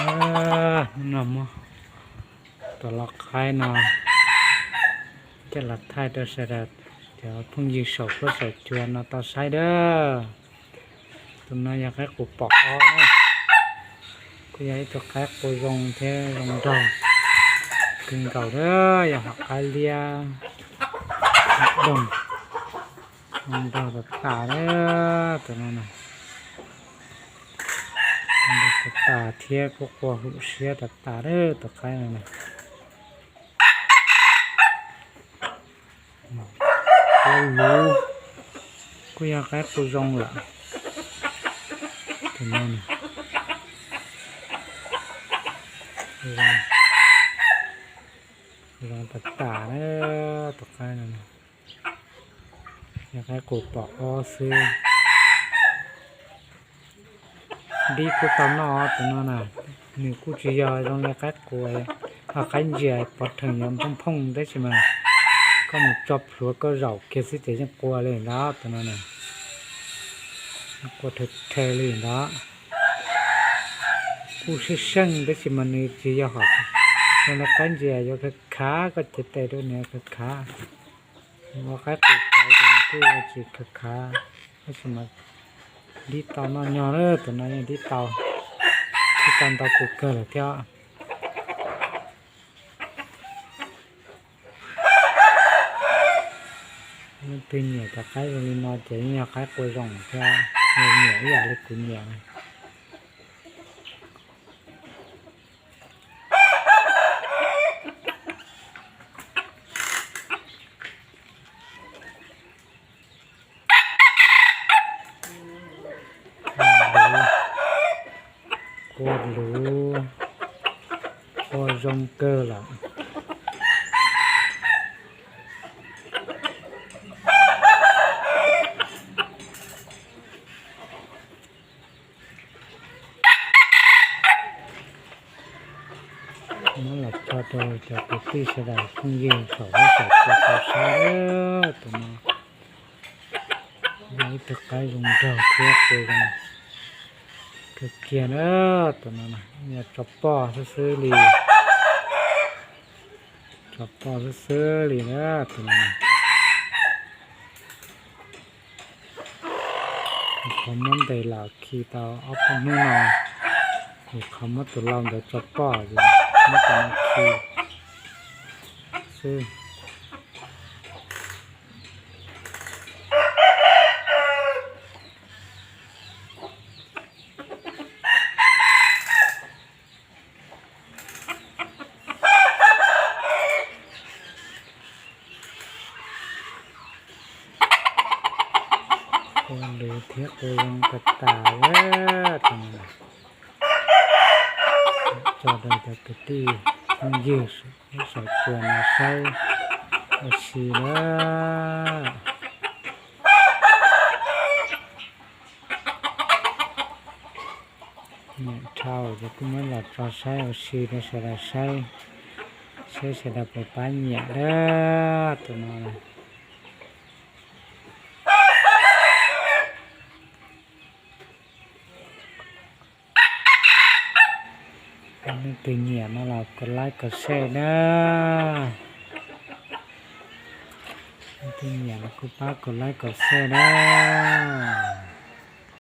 Hnub no muab tus lau qaib no coj los thaij rau sawv daws cov phooj ywg saum huab saum cua no tau saib na. Tus no yog qaib qus pom ob na, kuj yog ib tug qaib qus zoo thiab zoo nraug kawg nkaus na, yog hom qaib liab doog, zoo nraug tas tas na. Tus no na, zoo nraug tas tas thiab kuj qua hum siab tas tas na tus qaib no na. Qus luv, kuj yog qaib qus zoo lawm. Tus no na, zoo tas tas na, tus qaib no na, yog qaib qus pom ob xwb. Dib kuj tau noj tus no na, nws kuj tsis yog zoo li qaib qus, ho qaib ntsia pov rhees yog phooj phooj tab sis mas koj mus tso plhuav koj zaum kiag xwb ces yeej qua li ntawd tus no na. Qua rhe rhe li ntawd. Kuj seej seej tab sis mas nws tsis yog hom zoo li qaib ntsia yuav khav khav, koj cev tes rau nws khav khav. Ua qaib qus tawv ces nws kuj tsis khav khav, tab sis mas dib tau noj nyog na, tus no yeej dib tau, dib tau ntau tus kawg lawm thiab. Leej twg nyiam cov qaib zoo li no ces yeej yog qaib qua zoo thiab, yog nyiam ib yam li kuv nyiam. Qua luv, qua zoo kawg lawm. Muab los tso rau cov kwv tij sawv daws phooj ywg saum huab saum cua tau saib. Tus no yog ib tug qaib zoo nraug thiab qus zoo kawg kiag na. Tus no yog tso poj xwb xwb li, tso poj xwb xwb li na tus no. Qhov muab ntes los khi tau ob peb hnub no, es qhov muab tus lau ntawd tso poj es muab tus no khi xwb. Qua luv thiab qua zoo tas tas lawm. Tso rau cov kwv tij phooj ywg saum cua no saib ua si na. Nyiam dhau ces kuj muab los tso saib ua si rau sawv daws saib, saib sawv daws puas pab nyiam na tus no. Leej twg nyiam no los kos laib kos share na. Leej twg nyiam los kuj pab kos laib kos share na.